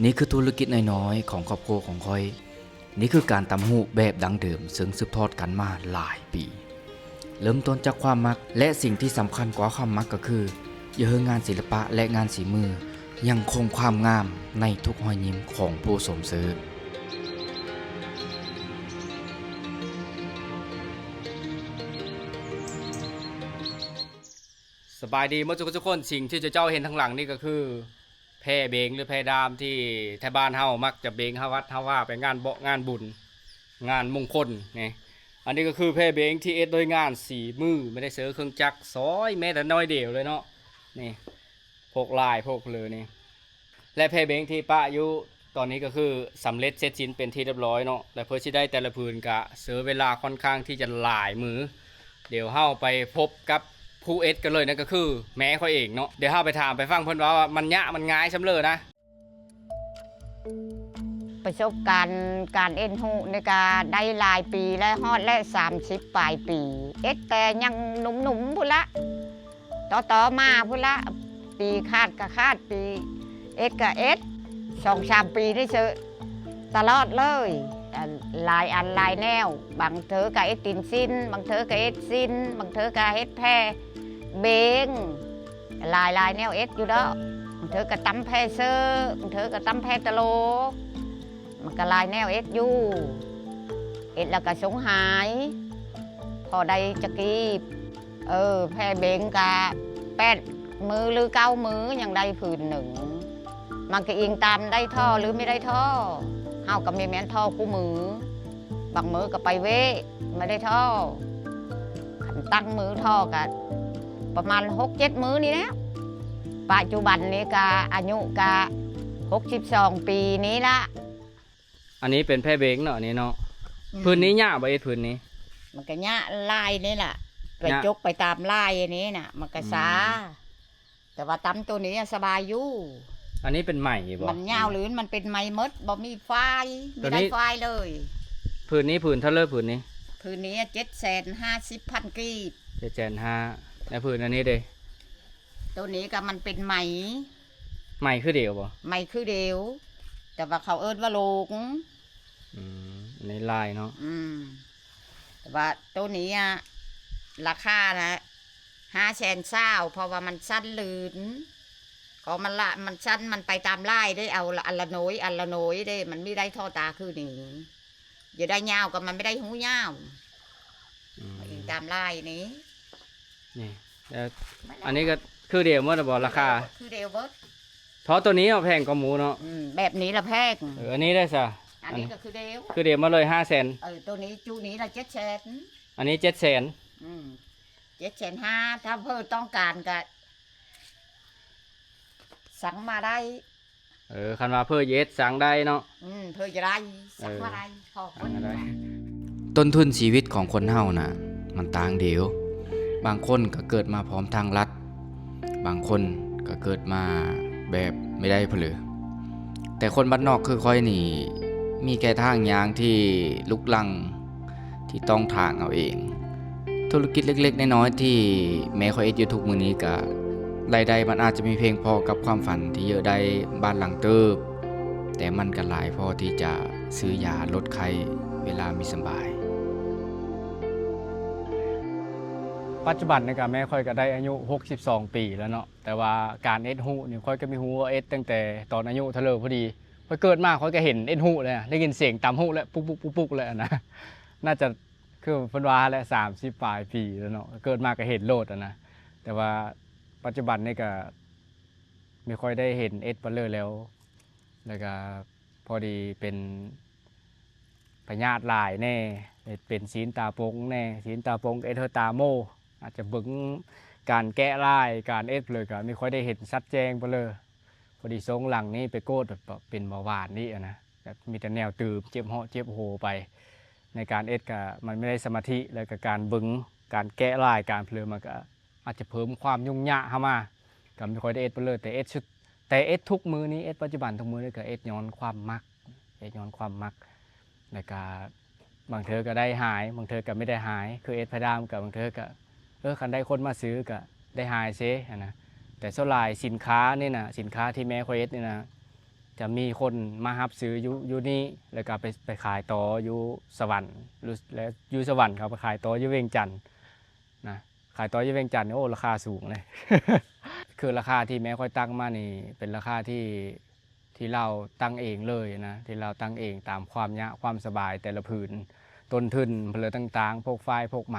ນີ້ຄືທຸລະກິດນ້ອຍໆຂອງຄອບຄົວຂອງຂ້ອຍ. ນີ້ຄືການຕຳຫູແບບດັ້ງເດີມ ເຊິ່ງສືບທອດກັນມາຫຼາຍປີ. ເລີ່ມຕົ້ນຈາກຄວາມມັກ ແລະ ສິ່ງທີ່ສຳຄັນກວ່າຄວາມມັກກໍຄື ຢ່າໃຫ້ງານສິລະປະ ແລະ ງານສີມືຍັງຄົງຄວາມງາມໃນທຸກຮອຍຍິ້ມຂອງຜູ້ຊົມເຊີ. ສະບາຍດີໝົດທຸກຄົນ. ສິ່ງທີ່ເຈົ້າເຫັນທາງຫຼັງນີ້ກໍຄື ແພເບັງ ຫຼື ແພດາມ ທີ່ໄທບ້ານເຮົາມັກຈະເບັງຫາວັດຫາວາ ໄປງານເບາະງານບຸນ ງານມົງຄົນນີ້. ອັນນີ້ກໍຄືແພເບັງທີ່ເຮັດໂດຍງານສີມື ແມ່ນໄດ້ໃຊ້ເຄື່ອງຈັກຊອຍແມ້ແຕ່ນ້ອຍດຽວເລີຍເນາະ. ນີ້ ພວກລາຍພວກເລີນີ້ ແລະ ແພເບັງທີ່ປະຢູ່ຕອນນີ້ກໍຄືສຳເລັດເສັດສິ້ນເປັນທີ່ຮຽບຮ້ອຍເນາະ. ແລະ ເພື່ອຊິໄດ້ແຕ່ລະຜືນກະໃຊ້ເວລາຄ່ອນຂ້າງທີ່ຈະຫຼາຍມື້. ດຽວເຮົາໄປພົບກັບຜູ້ເຮັດກັນເລີຍ ນັ້ນກໍຄືແມ່ຂ້ອຍເອງເນາະ. ດຽວເຮົາໄປຖາມໄປຟັງເພິ່ນວ່າ ວ່າມັນຍາກມັນງ່າຍສ່ຳເລີນະ. ປະສົບການການເຮັດຮູ້ນີ້ກະໄດ້ຫຼາຍປີແລ້ວ ຮອດແລ້ວສາມສິບປາຍປີ ເຮັດແຕ່ຍັງໜຸ່ມໆພຸ້ນລະ ຕໍ່ໆມາພຸ້ນລະ ປີຂາດກະຂາດ ປີເຮັດກະເຮັດ ສອງສາມປີນີ້ເຊີ ຕະຫຼອດເລີຍ. ອັນ ຫຼາຍອັນຫຼາຍແນວ ບາງເທື່ອກະເຮັດຕີນສິ້ນ ບາງເທື່ອກະເຮັດສິ້ນ ບາງເທື່ອກະເຮັດແພເບັງ ຫຼາຍໆແນວເຮັດຢູ່ດອກ. ບາງເທື່ອກະຕຳແພເຊີ ບາງເທື່ອກະຕຳແພຕະໂຫຼ ມັນກະຫຼາຍແນວເຮັດຢູ່ ເຮັດແລ້ວກະສົ່ງຂາຍ ພໍໄດ້ຈັກກີບ. ເອີ ແພເບັງກະແປດມື້ ຫຼື ເກົ້າມື້ຍັງໄດ້ຜືນໜຶ່ງ. ມັນກະອີງຕາມໄດ້ທໍ່ ຫຼື ບໍ່ໄດ້ທໍ່ ເຮົາກະບໍ່ແມ່ນທໍ່ຄູ່ມື້ ບາງມື້ກະໄປເວະ ບໍ່ໄດ້ທໍ່. ຄັນຕັ້ງມື້ທໍ່ກະປະມານຫົກເຈັດມື້ນີ້ແຫຼະ. ປັດຈຸບັນນີ້ກະອາຍຸກະຫົກສິບສອງປີນີ້ລະ. ອັນນີ້ເປັນແພເບັງເນາະ ອັນນີ້ເນາະ. ອືມ ຜືນນີ້ຍາກບໍ່ ເຮັດຜືນນີ້? ມັນກະຍາກລາຍນີ້ລະ ໄປ ຍາກ ຈົກໄປຕາມລາຍອັນນີ້ນະ ມັນກະຊ້າ. ອືມ ແຕ່ວ່າຕຳໂຕນີ້ສະບາຍຢູ່. ອັນນີ້ເປັນໄໝບໍ່? ມັນຍາວ ອືມ ຫຼືມັນເປັນໄໝໝົດ ບໍ່ມີຝ້າຍ ໂຕນີ້ ມີໄດ້ຝ້າຍເລີຍ. ຜືນນີ້ຜືນເທົ່າໃດ ຜືນນີ້? ຜືນນີ້ເຈັດແສນຫ້າສິບພັນກີບ. ເຈັດແສນຫ້າ. ແລ້ວຜືນອັນນີ້ເດ? ໂຕນີ້ກະມັນເປັນໄໝ ໄໝຄືດຽວບໍ່? ໄໝຄືດຽວ ແຕ່ວ່າເຂົາເອີ້ນວ່າໂລງ. ອືມ ອັນນີ້ລາຍເນາະ. ອືມ ແຕ່ວ່າໂຕນີ້ອະ ລາຄານະ ຫ້າແສນຊາວ ເພາະວ່າມັນສັ້ນລື່ນ ຂອງມັນລະ ມັນສັ້ນ ມັນໄປຕາມລາຍເດ້ ເອົາລະອັນລະໜ້ອຍ ອັນລະໜ້ອຍເດ້ ມັນມີໄດ້ທໍ່ຕາຄືນີ້. ຢາກໄດ້ຍາວກໍມັນບໍ່ໄດ້ຫູຍາວ. ອືມ ອີງຕາມລາຍນີ້ ນີ້ ແລ້ວອັນນີ້ກໍຄືດຽວໝົດແລ້ວບໍ່ ລາຄາ? ຄືດຽວເບິດ. ທໍ່ໂຕນີ້ເນາະ ແພງກວ່າໝູ່ເນາະ. ອືມ ແບບນີ້ລະແພງ. ເອີ ອັນນີ້ໄດ້ຊະ? ອັນນີ້ກໍຄືດຽວ ຄືດຽວໝົດເລີຍ ຫ້າແສນ. ເອີ ໂຕນີ້ຈຸນີ້ລະເຈັດແສນ. ອັນນີ້ເຈັດແສນ. ອືມ ເຈັດແສນຫ້າ ຖ້າເພິ່ນຕ້ອງການກະສັ່ງມາໄດ້. ເອີ ຄັນວ່າເພິ່ນເຮັດ ສັ່ງໄດ້ເນາະ. ອືມ ເພິ່ນຈະໄດ້ ເອີ ສັ່ງມາໄດ້ ຂໍຄົນ ສັ່ງມາໄດ້. ຕົ້ນທຶນຊີວິດຂອງຄົນເຮົານະ ມັນຕ່າງເດວ. ບາງຄົນກໍເກີດມາພ້ອມທາງລັດ ບາງຄົນກໍເກີດມາແບບບໍ່ໄດ້ເພີ້. ແຕ່ຄົນບ້ານນອກຄືຂ້ອຍນີ້ ມີແຕ່ທາງຍ່າງທີ່ລຸກລັງ ທີ່ຕ້ອງຖາງເອົາເອງ. ທຸລະກິດເລັກໆນ້ອຍໆທີ່ແມ່ຂ້ອຍເຮັດຢູ່ທຸກມື້ນີ້ກະ ລາຍໄດ້ມັນອາດຈະມີພຽງພໍກັບຄວາມຝັນທີ່ຢາກໄດ້ບ້ານຫຼັງເຕີບ, ແຕ່ມັນກະຫຼາຍພໍທີ່ຈະຊື້ຢາລົດໄຂ້ເວລາມີສະບາຍ. ປັດຈຸບັນນີ້ກະແມ່ຂ້ອຍກະໄດ້ອາຍຸຫົກສິບສອງປີແລ້ວເນາະ, ແຕ່ວ່າການເຮັດຮູ້ນີ້ ຂ້ອຍກະມີຮູ້ວ່າເຮັດຕັ້ງແຕ່ຕອນອາຍຸເທົ່າເລີພໍດີ. ຂ້ອຍເກີດມາຂ້ອຍກະເຫັນເຮັດຮູ້ແລ້ວ, ໄດ້ຍິນສຽງຕຳຮູ້ແລ້ວ ປຸກໆໆແລ້ວນະ. ໜ້າຈະ ຄືເພິ່ນວ່າຫັ້ນແຫຼະ ສາມສິບປາຍປີແລ້ວເນາະ, ເກີດມາກໍເຫັນໂລດຫັ້ນນະ. ແຕ່ວ່າປັດຈຸບັນນີ້ກໍບໍ່ຄ່ອຍໄດ້ເຫັນເອັດປະເລີແລ້ວ, ແລ້ວກໍພໍດີເປັນພະຍາດຫຼາຍແດ່, ເປັນຊີ້ນຕາປົງແດ່, ຊີ້ນຕາປົງເອັດໃຫ້ຕາໂມ, ອາດຈະເບິ່ງການແກະລາຍ ການເອັດເລີກໍບໍ່ຄ່ອຍໄດ້ເຫັນຊັດແຈ້ງປະເລີ. ພໍດີຊ່ວງຫຼັງນີ້ໄປກວດແບບເປັນເບົາຫວານນີ້ນະ, ແບບມີແຕ່ແນວຕື່ມ ເຈັບເຫາະເຈັບໂຫໄປ. ໃນການເຮັດກະມັນບໍ່ໄດ້ສະມາທິ, ແລ້ວກະການເບິ່ງ ການແກະລາຍ ການເພີນ ມັນກະອາດຈະເພີ່ມຄວາມຫຍຸ້ງຍາກເຂົ້າມາ, ກະບໍ່ຄ່ອຍໄດ້ເຮັດປານເລີ. ແຕ່ເຮັດຊຸດ ແຕ່ເຮັດທຸກມື້ນີ້ ເຮັດປັດຈຸບັນທຸກມື້ນີ້ກະເຮັດຍ້ອນຄວາມມັກ, ເຮັດຍ້ອນຄວາມມັກ. ແລ້ວກະບາງເທື່ອກໍໄດ້ຫາຍ, ບາງເທື່ອກໍບໍ່ໄດ້ຫາຍ. ຄືເຮັດພະດາມກໍບາງເທື່ອກໍ ເອີ ຄັນໄດ້ຄົນມາຊື້ກໍໄດ້ຫາຍເຊຫັ້ນນະ. ແຕ່ສ່ວນຫຼາຍສິນຄ້ານີ້ນະ, ສິນຄ້າທີ່ແມ່ຂ້ອຍເຮັດນີ້ນະ, ຈະມີຄົນມາຮັບຊື້ຢູ່ ຢູ່ນີ້ ແລ້ວກໍໄປ ໄປຂາຍຕໍ່ຢູ່ສະຫວັນ ຫຼື ແລະ ຢູ່ສະຫວັນເຂົາໄປຂາຍຕໍ່ຢູ່ວຽງຈັນນະ ຂາຍຕໍ່ຢູ່ວຽງຈັນນີ້ ໂອ້ ລາຄາສູງເລີຍ. ຄືລາຄາທີ່ແມ່ຂ້ອຍຕັ້ງມານີ້ ເປັນລາຄາທີ່ ທີ່ລາວຕັ້ງເອງເລີຍນະ ທີ່ລາວຕັ້ງເອງຕາມຄວາມຍາກຄວາມສະບາຍແຕ່ລະຜືນ ຕົ້ນທຶນເພິ່ນເລີຍຕ່າງໆ ພວກຝ້າຍ ພວກໄໝ